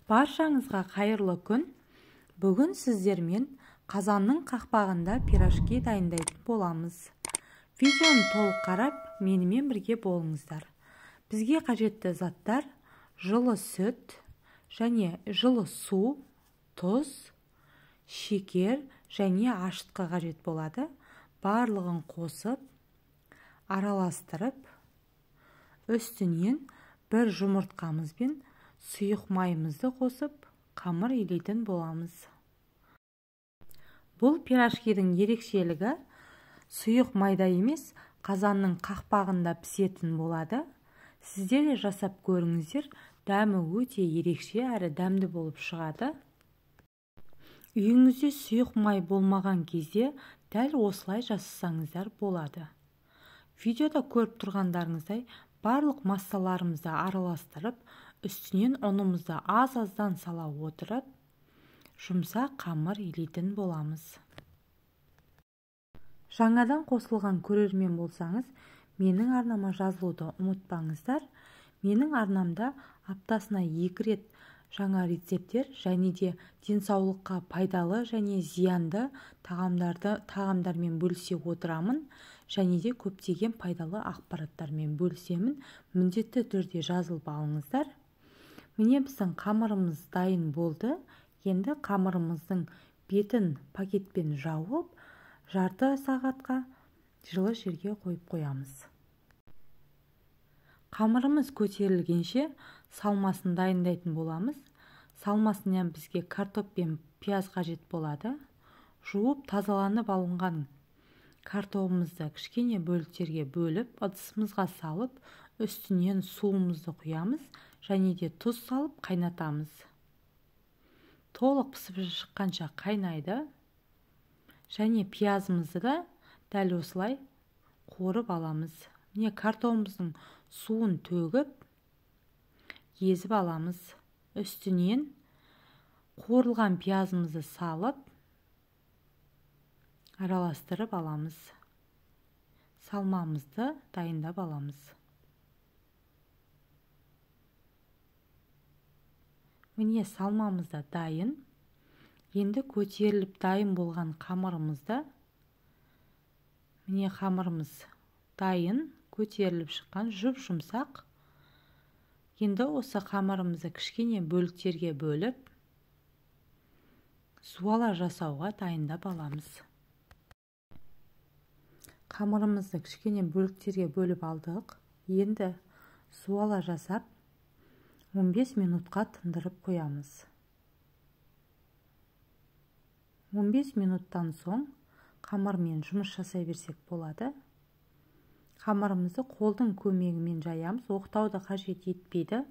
Баршаңызға қайырлы күн. Бүгін сіздермен қазанның қақпағында пирожки дайындайтын боламыз. Видеоны толық қарап, менімен бірге болыңыздар. Бізге қажетті заттар: жылы сүт және жылы су, тұз, шекер және ашытқы қажет болады. Барлығын қосып, араластырып, үстінен бір жұмыртқамызбен сұйық майымызды қосып, қамыр илейтін боламыз. Бұл пирожкидің ерекшелігі сұйық майда емес, қазанның қақпағында пісетін болады. Сіздер де жасап көріңіздер, дәмі өте ерекше әрі дәмді болып шығады. Үйіңізде сұйық май болмаған кезде дәл осылай жасасаңыздар болады. Видеода көріп тұрғандарыңыздай барлық массаларымызды араластырып, үстінен ұнымызды аз-аздан сала отырып, жұмсақ қамыр илейтін боламыз. Жаңадан қосылған көрермен болсаңыз, менің арнама жазылуды ұмытпаңыздар. Менің арнамда аптасына 2 рет жаңа рецепттер және де денсаулыққа пайдалы және зиянды тағамдармен бөлісе отырамын, және де көптеген пайдалы ақпараттармен бөлісемін. Міндетті түрде жазылып алыңыздар. Міне біздің қамырымыз дайын болды. Енді қамырымыздың бетін пакетпен жауып, жарты сағатқа жылы жерге қойып қоямыз. Қамырымыз көтерілгенше салмасын дайындайтын боламыз. Салмасынан бізге картоп пен пияз қажет болады. Жуып тазаланып алынған картобымызды кішкене бөліктерге бөліп, ыдысымызға салып, үстінен суымызды құямыз және де тұз салып қайнатамыз. Толық пісіп шыққанша қайнайды. Және пиязымызды да дәл осылай қуырып аламыз. Міне картобымыздың суын төгіп, езіп аламыз. Үстінен қуырылған пиязымызды салып, араластырып аламыз. Салмамызды дайындап аламыз. Міне салмамыз да дайын. Енді көтеріліп дайын болған қамырымызды, міне қамырымыз дайын, көтеріліп шыққан жұп-жұмсақ. Енді осы қамырымызды кішкене бөліктерге бөліп, зуала жасауға дайындап аламыз. Қамырымызды кішкене бөліктерге бөліп алдық. Енді зуала жасап, 15 минутқа тындырып қоямыз. 15 минуттан соң қамырмен жұмыс жасай берсек болады. Қамырымызды қолдың көмегімен жаямыз, оқтауды қажет етпейді.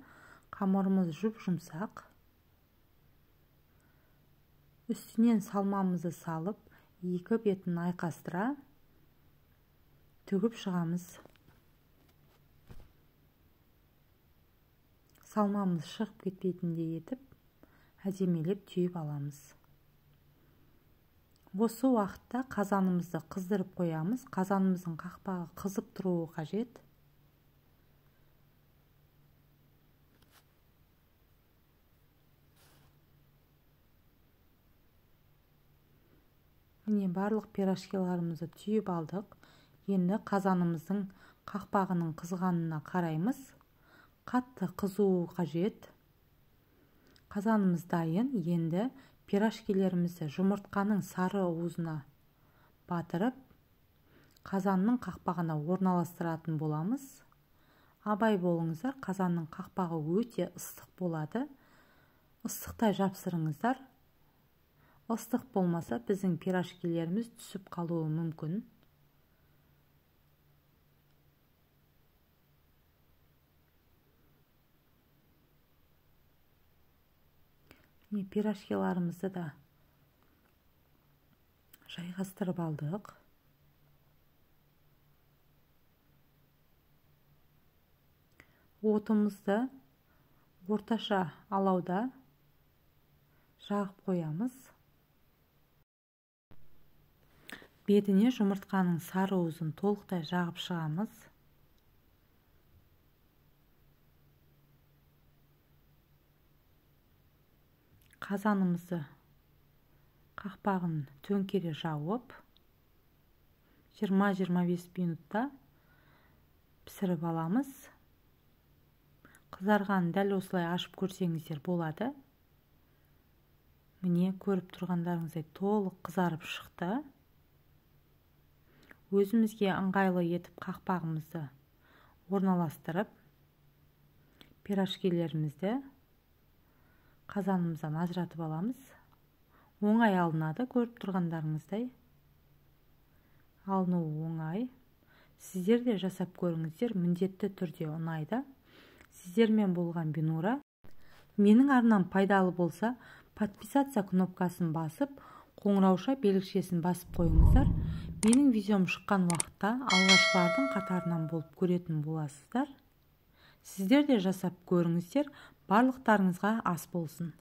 Қамырымыз жұп-жұмсақ. Үстінен салмамызды салып, екі бетін айқастыра төгіп шығамыз. Салмамыз шығып кетпейтіндей етіп, әдемелеп түйіп аламыз. Осы уақытта қазанымызды қыздырып қоямыз. Қазанымыздың қақпағы қызып тұруы қажет. Міне барлық пирожкиларымызды түйіп алдық. Енді қазанымыздың қақпағының қызғанына қараймыз. Қатты қызуы қажет. Қазанымыз дайын. Енді пирожкилерімізді жұмыртқаның сары уызына батырып, қазанның қақпағына орналастыратын боламыз. Абай болыңыздар, қазанның қақпағы өте ыстық болады. Ыстықтай жапсырыңыздар. Ыстық болмаса біздің пирожкилеріміз түсіп қалуы мүмкін. Пирожкиларымызды да жайғастырып алдық. Отымызды орташа алауда жағып қоямыз. Бетіне жұмыртқаның сары уызын толықтай жағып шығамыз. Қазанымызды қақпағын төңкере жауып, 20-25 минутта пісіріп аламыз. Қызарғанын дәл осылай ашып көрсеңіздер болады. Міне, көріп тұрғандарыңыздай толық қызарып шықты. Өзімізге ыңғайлы етіп қақпағымызды орналастырып, пирожкилерімізді қазанымыздан ажыратып аламыз. Оңай алынады, көріп тұрғандарыңыздай. Алынуы оңай. Сіздер де жасап көріңіздер, міндетті түрде ұнайды. Сіздермен болған Бинура. Менің арнам пайдалы болса, подписаться кнопкасын басып, қоңырауша белгішесін басып қойыңыздар. Менің видеом шыққан уақытта алғашқылардың қатарынан болып көретін боласыздар. Сіздер де жасап көріңіздер, барлықтарыңызға ас болсын.